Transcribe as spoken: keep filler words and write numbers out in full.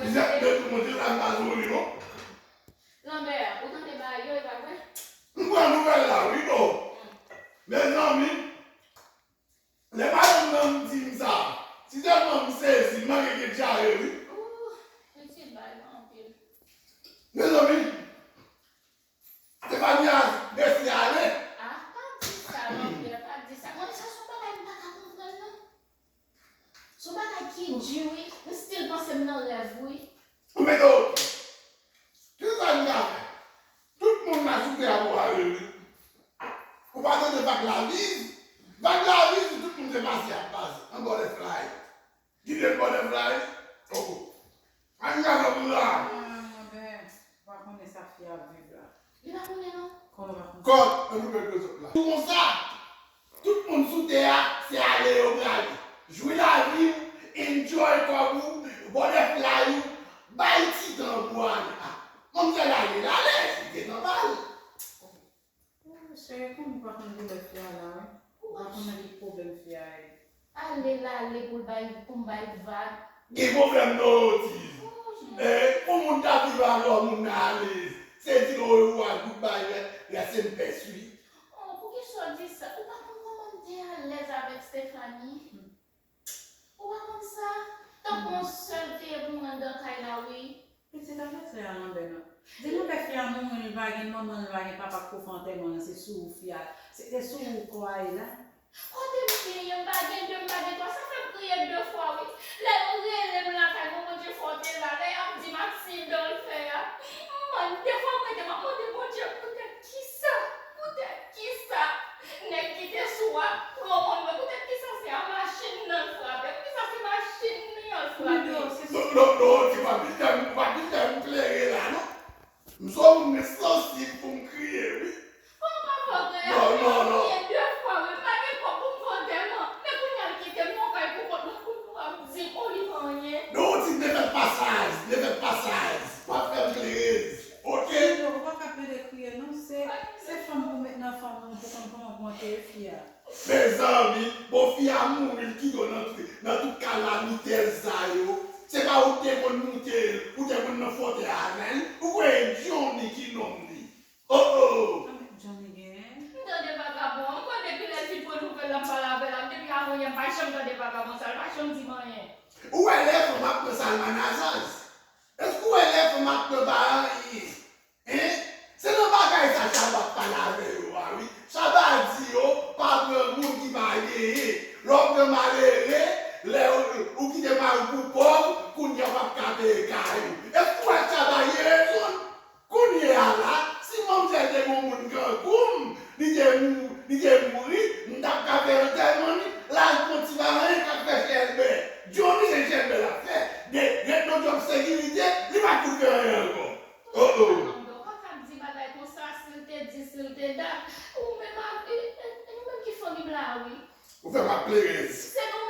Jacques de tout moun, se sa m pa sou li, non. Lanbè, ou tande bagay yo, e pa vre? M pran nouvèl la, wi, non. Mezanmi, lè madanm nan di m sa, si sèlman m sezi, m manke gen dyare, wi. Ooh, pitit bay mwen anpil. Mezanmi, Stefania deside ale. Ah, pa di sa, Lanbè, pa di sa. Mwen, sa se yon bagay m pa ka konprann, non. Se yon bagay ki di, wi. M still panse m nan rèv, wi. Ou mete oke. Kisa n ka fè? Tout moun la sou tè a pou ale, wi. Ou pa tande vag la viv? Vag la viv, tout moun se pase ap pase. An butterfly. Kite butterfly. Oh. An gade pou la. Ah, Lanbè, ou pa konnen sa fi a ap viv la. Li pa konnen, non. Kòman pa konnen? Kòt, an nou mete zòt la. Tou konsa, tout moun sou tè a, se ale yo prale. Jwi lavi w, enjoy kòb ou, butterfly ou, bay ti tan pou ale. Ah, manmzèl ale, l ale, se te nòmal. Oh, cheri, kòm ou pa konn doulè fi a la, wi. Ou pa konn nan ki pwoblèm fi a ye. Ale l ale pou l bay, pou m bay vag. Gen pwoblèm non, Otis. Oh, Jean. Eh, pou moun ta viv avè w, moun nan ale. Se di l orewa, goodbye, rest, rest in peace, wi. Oh, poukisa w di sa? Ou pa konn kòman m te alèz avèk Stephanie? Ou pa konn sa? Tankou yon sèl te ye pou mwen anndan kay la, wi. Pitit, arete fè a Lanbè non. Di Lanbè fi a mouri, li pa gen manman, li pa gen papa k pou fè antèman an, se sou ou fi a, se, se sou ou kò a ye la. Kote m te ye, m pa gen de, m pa gen twa, sa fè m kriye de fwa, wi. Lè yo rele m lakay mwen, Bondye fè w te la, lè y ap di m aksidan l fè a, m, de fwa m rete, m ap mande Bondye poutèt kisa, poutèt kisa. Nèg ki te sou a, pran moun mwen. Poutèt kisa se a machin nan l frape? Poukisa se machin li an l frape? Non, non, non, ti pa vin fè m, pa vin fè m plere la, non. M se yon moun men sansib pou m kriye, wi. Kòman pa fè w kriye? Non, non, non. M kriye de fwa, wi. M pa gen kòb pou m fè antèman. Men kounye a l kite m nan kay pou kont mwen, kounye a w ap di m, o, li pa anyen. Non, ti, ne fè pa sa, ne fè pa sa. Pa fè m plere, oke? Non, ou pa ka plede kriye, non. Se, se fanm pou met nan fanm ou pou konn kòman pou antere fi a. Mezanmi, bon, fi a mouri, l kite w nan, nan tout kalamite sa yo. Se pa ou te konn moute l, ou te konn nan fòtèy avè l. Ou kwè e Johnny ki nonm li? Oh, oh! Anben, Johnny genyen. M tande vagabon an, m kwè depi lè l fin pran nouvèl la, m pale avè l, depi avanyè, m pa janm tande vagabon sa, l pa janm di m anyen. Ou wè lè fanm ap pran sa l manazaj? Èske ou wè lè fanm ap pran pa anyen? Hein? Se nan bagay sa Shabba ap pale avè yo a, wi. Shabba di yo, pa pran moun ki pa genyen. Lè w pran malere, lè w, ou kite mari w pou pòv, kounye a w p ap ka peye kay ou. Èske w wè Shabba gen rezon? Kounye a la, si manmzèl te gen yon moun grangou m, li te mou-, li te mouri, m t ap ka fè antèman li, l al pran ti vayen k ap fè chèlbè. Johnny se chèlbè l ap fè. De, ret nan djòb sekirite, li pa t fout fè anyen ankò. Oh, oh. Ou pa ka di bagay konsa, si l te di, si l te dat. Ou menm a, e, e, e nou menm ki fanmi m la, wi. Ou fè m ap plere. Se nou